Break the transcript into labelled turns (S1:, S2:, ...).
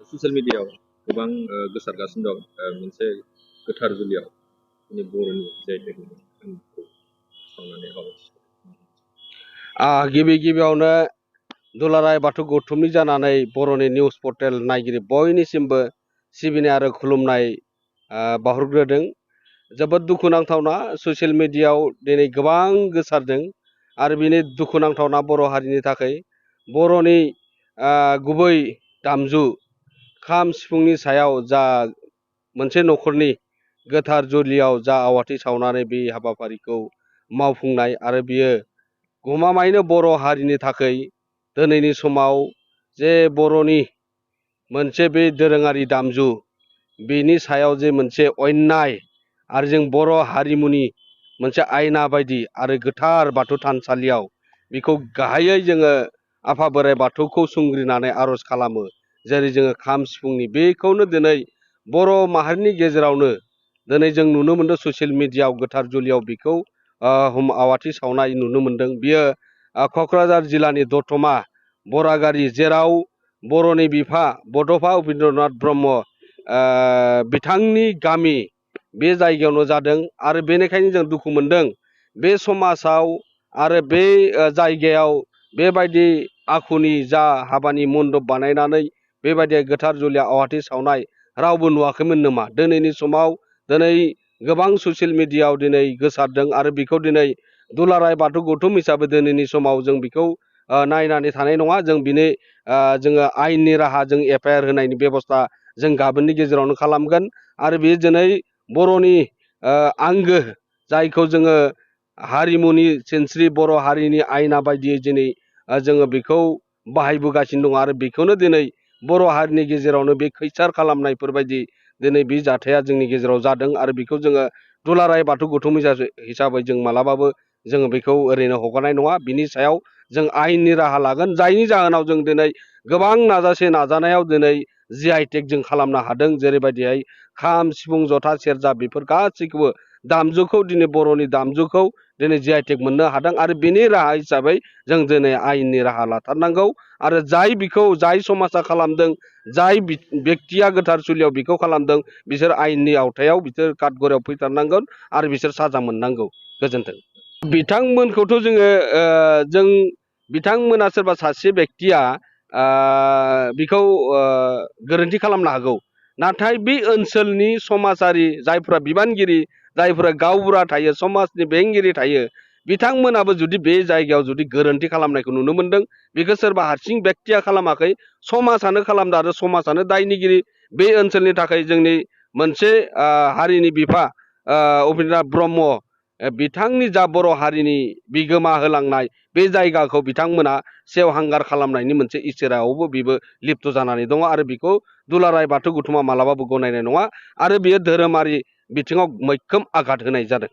S1: Social मिडियायाव गोबां गोसारगासिनो दं मोनसे गोथार जुलियाव जोंनि बर'नि जायफोर खामखौ सावनानै
S2: गिबि गिबियावनो दुलाराय बाथौ गौथुमनि जानानै बर'नि निउस पर्टेल नायगिरि बयनिसिमबो सिबिनाय आरो खुलुमनाय बावहरग्रोदों। जोबोद दुखुनांथावना ससियेल मिडियायाव दिनै गोबां गोसारदों आरो बिनि दुखुनांथावना बर' हारिनि थाखाय बर'नि गुबै दामजु खाम सिफुंनि सायाव जा मोनसे न'खरनि गोथार जुलियाव जा आवाथि सावनानै बे हाबाफारिखौ मावफुंनाय आरो बियो गमामायैनो बर' हारिनि थाखाय दिनैनि समाव जे बर'नि मोनसे बे दोरोङारि दामजु बेनि सायाव जे मोनसे अन्याय आरो जों बर' हारिमुनि मोनसे आयना बायदि आरो गोथार बाथौ थानसालियाव बेखौ गाहायै जोङो आफा बोराइ बाथौखौ सुंग्रिनानै आर'ज खालामो। जेरै जोङो खाम सिफुंनि बेखौनो दिनै बर' माहारिनि गेजेरावनो दिनै जों नुनो मोनदों ससियेल मिडियायाव गोथार जुलियाव बेखौ आवाथि सावनाय नुनो मोनदों। बियो क'क्राझार जिल्लानि दतमा बरागारि, जेराव बर'नि बिफा बड'फा उपेन्द्रनाथ ब्रह्म बिथांनि गामि बे जायगायावनो जादों आरो बेनिखायनो जों दुखु मोनदों बे समाजाव आरो बे जायगायाव बेबायदि आखुनि जा हाबानि मन्दप बानायनानै बेबायदि गोथार जुलियाव आवाथि सावनाय रावबो नुवाखैमोन नामा? दिनैनि समाव दिनै गोबां ससियेल मिडियायाव दिनै गोसारदों आरो बेखौ दिनै दुलाराय बाथौ गौथुम हिसाबै दिनैनि समाव जों बेखौ नायनानै थानाय नङा। जों बिनि जोङो आयेननि राहा जों एफआइआर होनायनि बेब'स्था जों गाबोननि गेजेरावनो खालामगोन आरो बेयो दिनै बर'नि आंगो जायखौ जोङो हारिमुनि सिनस्रि बर' हारिनि आयना बायदियै दिनै जोङो बेखौ बाहायबोगासिनो दङ आरो बेखौनो दिनै बर' हारिनि गेजेरावनो बे खैसार खालामनायफोरबायदि दिनै बे जाथाया जोंनि गेजेराव जादों आरो बेखौ जोङो दुलाराय बाथौ गौथुम हिसाबै जों मालाबाबो जोङो बेखौ ओरैनो हगारनाय नङा। बिनि सायाव जों आयेननि राहा लागोन, जायनि जाहोनाव जों दिनै गोबां नाजानायाव दिनै GI/टेग जों खालामनो हादों। जेरैबायदिहाय खाम सिफुं जथा सेरजा बेफोर गासैखौबो दामजुखौ दिनै बर'नि दामजुखौ दिनै GI/टेग मोननो हादों आरो बेनि राहा हिसाबै जों दिनै आयेननि राहा लाथारनांगौ आरो जाय समाजा खालामदों, जाय बेक्तिया गोथार जुलियाव बेखौ खालामदों, बिसोर आयेननि आवथायाव बिसोर काटगरायाव फैथारनांगोन आरो बिसोर साजा मोननांगौ। गोजोन्थों। बिथांमोनखौथ' जों बिथांमोना सोरबा सासे बेक्तिया बेखौ गोरोन्थि खालामनो हागौ, नाथाय बे ओनसोलनि समाजारि जायफोरा बिबानगिरि, जायफोरा गावबुरा थायो, समाजनि बेंगिरि थायो, बिथांमोनाबो जुदि बे जायगायाव जुदि गोरोन्थि खालामनायखौ नुनो मोनदों, बेखौ सोरबा हारसिं बेक्तिया खालामाखै, समाजानो खालामदों आरो समाजानो दायनिगिरि। बे ओनसोलनि थाखाय जोंनि मोनसे हारिनि बिफा उपेन्द्रनाथ ब्रह्म बिथांनि जा बर' हारिनि बिगोमा होलांनाय बे जायगाखौ बिथांमोना सेवहांगार खालामनायनि मोनसे इसिरायावबो बेबो लिप्त जानानै दङ आरो बेखौ दुलाराय बाथौ गौथुमा मालाबाबो गनायनाय नङा आरो बेयो धोरोमारि बिथिङाव मैखोम आघात होनाय जादों।